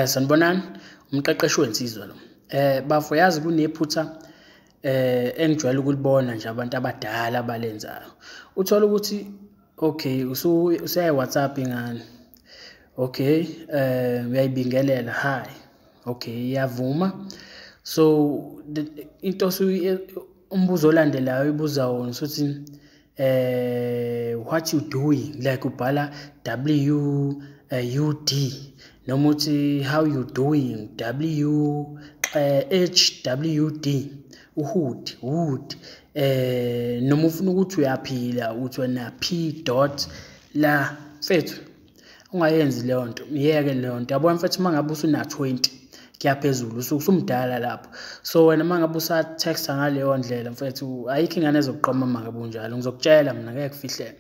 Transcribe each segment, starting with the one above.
Sanibonani, umqeqeshi wensizwa lo. Bafo, yazi kunephutha engijwayele ukulibona nje abantu abadala abalenzayo. Uthola ukuthi okay, usuyayi WhatsApp ingane. Okay, uyayibingelela, hi. Okay, iyavuma. So into umbuzo olandelayo ibuza wona usuthi what you doing, like ubhala W U D, noma uthi how you doing, W H W D, uhood wood, noma ufuna ukuthi uyaphila uthi wena P dot la. Mfethu, ungayenzi leyo nto, iyeke leyo nto. Yabona mfethu, uma ngabe usuna 20 kuyaphezulu usuke usumdala lapho. So wena uma ngabe usa-texta ngaleyo ndlela mfethu, ayikho ingane ezokuqoma uma ngabe unjalo. Ngizokutshela mina, ngeke kufihleke,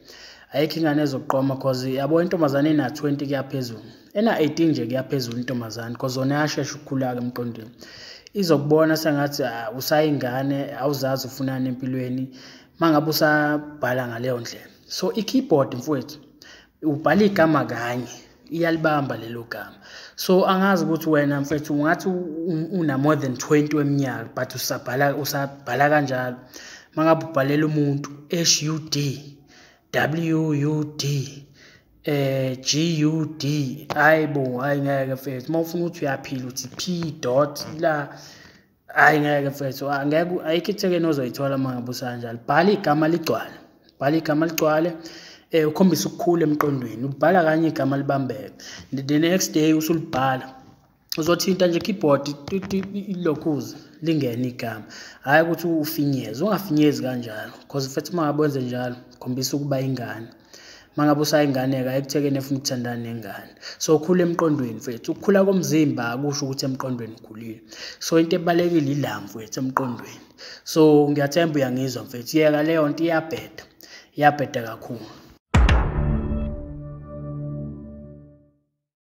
ayikho ingane ezokuqoma, cause yabo intombazane ena 20 kuyaphezulu, ena 18 nje kuyaphezulu intombazane, cause yona yashesha ukukhula-ke emqondweni, izokubona sengathi usayingane, awuzazi ufunani empilweni uma ngabe usabhala ngaleyo ndlela. So i-keyboard mfowethu, ubhala igama kanye, iyalibamba lelo gama. So angazi ukuthi wena mfethu ungathi una more than 20 weminyaka, but usabhala kanjalo. Uma ngabe ubhalela umuntu H U D W U D G U D, hayibo, hayi ngeke mfethu. Uma ufuna ukuthi uyaphila uthi P dot la, hayi ngeke mfethu, angeke, ayikho ithekeni ozoyithola uma ngabe usanjalo. Bhala igama ligcwale, bhala igama ligcwale, ukhombise ukukhula emqondweni. Ubhala kanye igama libambeke, the next day usulibhala, uzothinta nje keyboard ilokhuze lingene igama, hhayi ukuthi ufinyeze. Ungafinyezi kanjalo, cause mfethu uma ngabe wenze njalo khombisa ukuba ingane. Uma ngabe usayingane-ke ayikuthekeni efuna ukuthandana nengane. So ukhula emqondweni mfethu, ukukhula komzimba akusho ukuthi emqondweni ukhulile. So into ebalulekile ila mfethu emqondweni. So ngiyathemba uyangizwa mfethu, yeka leyo nto, iyabheda, iyabheda kakhulu.